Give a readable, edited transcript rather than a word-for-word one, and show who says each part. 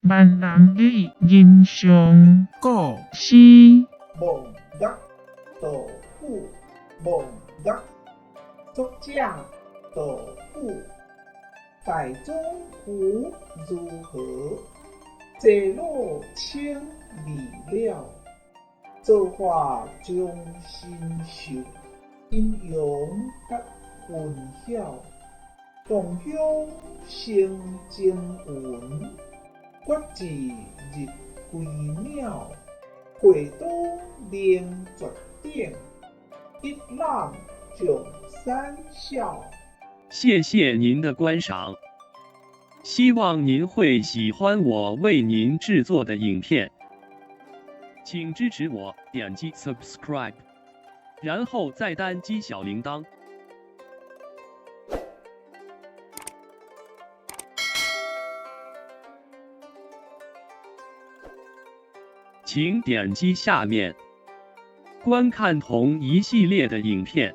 Speaker 1: 閩南語人上
Speaker 2: 古
Speaker 1: 詩。
Speaker 3: 望岳杜甫，望岳，作者杜甫。大中湖如何？坐老青未了。造化钟神秀，阴阳各分晓。侗乡生蒸云，决志日归鸟。会当凌绝顶，一览众山小。
Speaker 4: 谢谢您的观赏，希望您会喜欢我为您制作的影片，请支持我点击 subscribe，然后再单击小铃铛。请点击下面观看同一系列的影片。